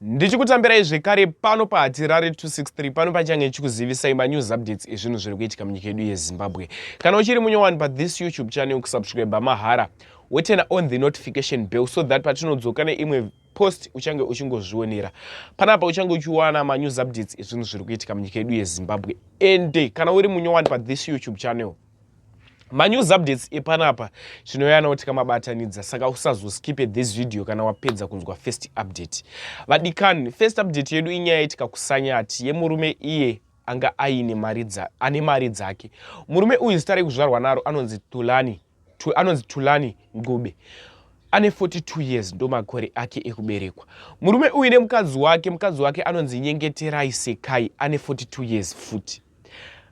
Ndichikutambirai zvekare pano paHatirare 263 pano pachange ndichikuzivisai manews updates ezvinhu zviri kuitika munyika yedu yeZimbabwe. Kana uchiri munyowani pathis YouTube channel kusubscribe mahara woturn on the notification bell so that patinodzoka neimwe post uchange uchingozvionera. Panapa uchange uchiwana manews updates ezvinhu zviri kuitika munyika yedu yeZimbabwe. Ende kana uri munyowani pathis YouTube channel manews updates epanapa tinoyanawo tikamabatanidza saka usazoskipe this video kana wapedza kunzwa first update. Vadikani, first update yedu inyaya yaitika kuSanyati yemurume iye anga aine mari ane mari dzake. Murume uyu zita rekuzvarwa naro anonzi Tulani, anonzi Tulani Ncube, ane 42 years, ndo makore ake ekuberekwa. Murume uyu nemukadzi wake, mukadzi wake anonzi Nyengeterai Sekai, ane 42 years futi.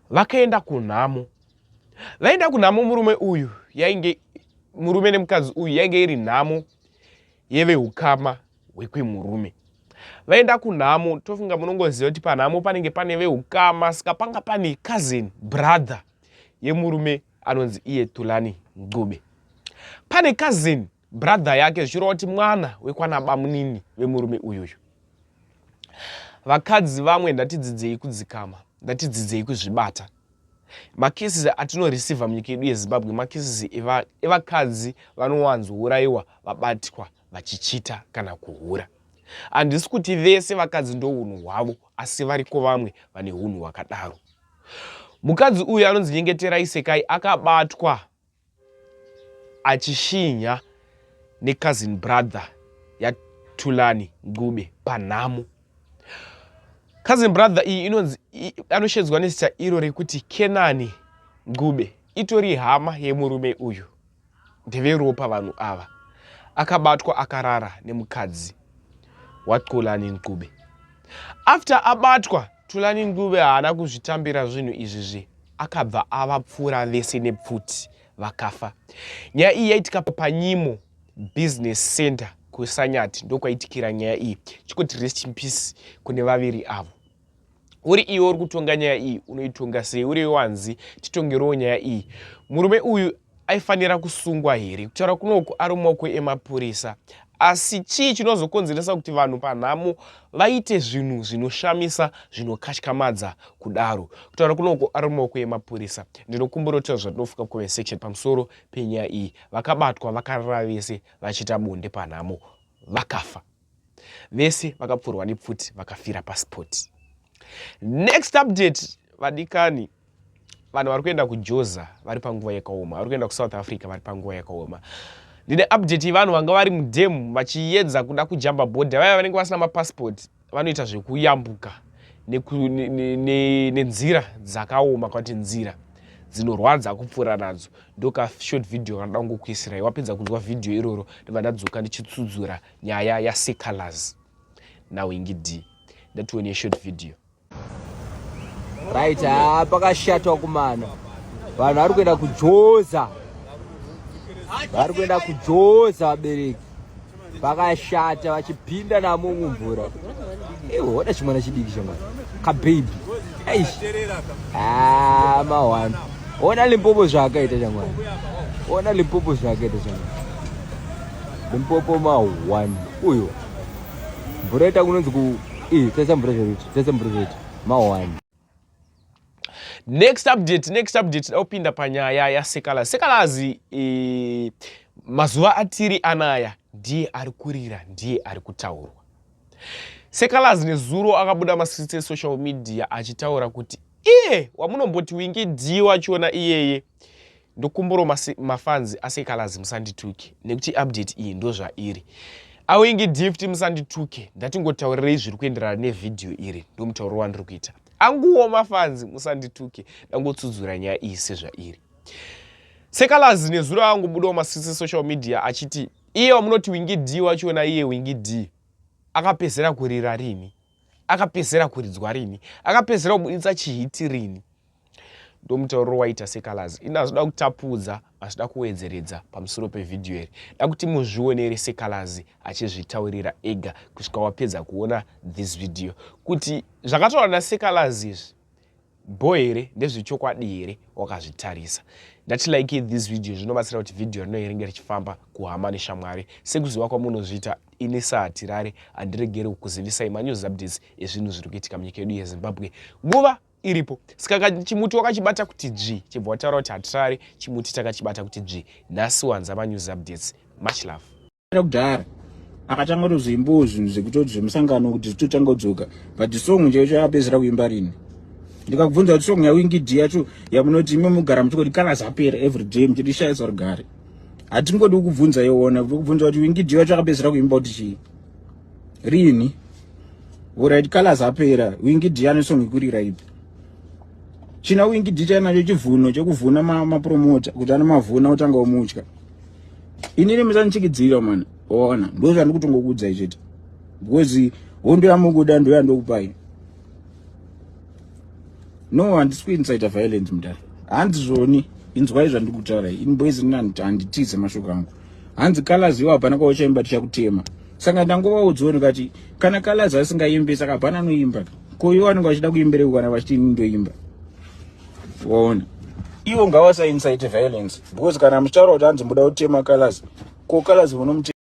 Vakaenda kunhamo, vaenda kunhamo. Murume uyu yainge murume nemukadzi uyu yainge iri nhamo yeveukama hwekwemurume. Vaenda kunhamo, tofunga munongoziva kuti panhamo panenge pane veukama, saka panga pane cousin brother yemurume anonzi iye Tulani Ncube. Pane cousin brother yake, zvichireva kuti mwana wekwana bamunini vemurume uyuyu. Vakadzi vamwe, ndatidzidzei kudzikama, ndatidzidzei kuzvibata. Macases atinoreceiva munyika yedu yeZimbabwe, macases evakadzi vanowanzourayiwa vabatwa vachichita kana kuhura. Handisi kuti vese vakadzi ndo unhu hwavo, asi variko vamwe vane unhu hwakadaro. Mukadzi uyu anonzi Nyengeterai Sekai akabatwa achishinha necousin brother yaTulani Ncube panhamo. Cousin brother iyi inonzi anoshedzwa nezita iro rekuti Kenani Ncube, itori hama yemurume uyu, ndeveropa vanhu ava. Akabatwa akarara nemukadzi waTulani Ncube. After abatwa, Tulani Ncube haana kuzvitambira zvinhu izvizvi, akabva avapfura vese nepfuti vakafa. Nyaya iyi yaitika paNyimo Business Center kuSanyati, ndokwaitikira nyaya iyi. Chikuti rest in peace kune vaviri avo. Uri iwe uri kutonga nyaya iyi, unoitonga sei? Uri iwe wanzi titongerewo nyaya iyi, murume uyu aifanira kusungwa here? Kutaura kunoku ari mumaoko emapurisa, asi chii chinozokonzeresa kuti vanhu panhamo vaite zvinhu zvinoshamisa, zvinokatyamadza kudaro? Kutaura kunoku ari mumaoko emapurisa. Ndinokumbira kutaura zvatinofuka comment section pamusoro penyaya iyi. Vakabatwa vakarara vese vachiita bonde panhamo, vakafa vese, vakapfurwa nepfuti vakafira paspot. Next update, vadikani, vanhu vari kuenda kuJoza vari panguva yakaoma, vari kuenda kuSouth Africa vari panguva yakaoma. Ndine update yevanhu vanga vari mudhemu vachiedza kuda kujamba bhodha. Vaya vanenge vasina mapasipoti vanoita zvekuyambuka nenzira dzakaoma, kwati nzira dzinorwadza kupfuura nadzo. Ndoka short video kanoda kungokuisirai. Wapedza kunzwa vhidhiyo iroro, ndobva ndadzoka ndichitsudzura nyaya yaSeh Calaz naWinky D. Ndatione short video. Right, ha, pakashatwa kumana. Vanhu vari kuenda kuJoza, vari kuenda kuJoza, vabereki pakashata vachipinda namo mumvura. Iwe wada chimwana chidiki chamwana kababy, eish, ah, mahwana. Ona Limpopo zvaakaita chamwana, ona Limpopo zvaakaita chamwana. Limpopo mahwani uyo. Mvura ita kunonzi ku ii tesa mvura zvaruti tesa mvura zvaiti mahwani. Next update, next update, daupinda panyaya yaSeh Calaz. Seh Calaz mazuva atiri anaya ndiye ari kurira, ndiye ari kutaurwa. Seh Calaz nezuro akabuda masitsi esocial media achitaura kuti iye wamunomboti Winky D wachona iyeye. Ndokumburo mafans aSeh Calaz, musandituke nekuti update iyi ndo zvairi. AWinky D futi musandituke, ndatingotaurirei zviri kuenderana nevhidhiyo iri, ndo mutauro wandiri kuita. Anguwo mafans, musandituke, ndangotsudzura nyaya iyi sezvairi. Seh Calaz nezuro angobudawo masisi social media achiti iye wamunoti Winky D wachona, iye Winky D akapedzera kurira rini, akapedzera kuridzwa rini, akapedzera kubuditsa chihit rini? Ndomutauriro waita Seh Calaz. Ini hazoda kutapudza, asida kuwedzeredza pamusoro pevhidhiyo iri. Da kuti muzvionere Seh Calaz achizvitaurira ega kusvika wapedza kuona this video, kuti zvakataurwa naSeh Calaz izvi bho here, ndezvechokwadi here wakazvitarisa. Ndati like this video, zvinobatsira kuti video rino ringe richifamba kuhama neshamwari. Sekuziva kwamunozviita, ini saHatirare handiregeri kukuzivisai manews updates ezvinhu zviri kuitika munyika yedu yeZimbabwe nguva iripo. Saka chimuti wakachibata kuti dzvi, chibva wataura kuti Hatirare chimuti takachibata kuti dzvi. Nhasi wanza manews updates. Much love. Kudhara akatanga kutozoimbawo zvinhu zvekutoti zvemusangano kuti zvitotanga kudzoka, but song chaicho yapedzisira kuimba rini? Ndikakubvunza kuti song yaWinky D yacho yamunoti ime mugara muchingoti kana zapera every day muchitishayisa rugare, hatingodi kukubvunza iwona, kukubvunza kuti Winky D wacho akapedzisira kuimba kuti chii, rini? Alright, Calaz apera, Winky D ane song ikurira ipi? China Winky D chainacho chivhuno chekuvhuna mapromota kuti ane mavhuna otanga omutya. Inini musandichikidzira mani, ona, ndo zvandikutongokuudzai chete, because hondo yamukuda ndo yandokupai. No, handisi kuincita violence, mudare. Hanzi zvoni, inzwai zvandikutaura ini, boys, handitize mashoko angu. Hanzi Calaz iwo hapana kwauchaimba, tichakutema. Saka ndangovaudzawo ndikati kana Calaz asingaimbi, saka hapana anoimba. Ko iwo vanenge vachida kuimbereko kana vachiti ini ndoimba? Waona, iwo ngavasaincite violence, because kana muchitaura kuti hanzi muda kutema Calaz, ko Calaz munomutema.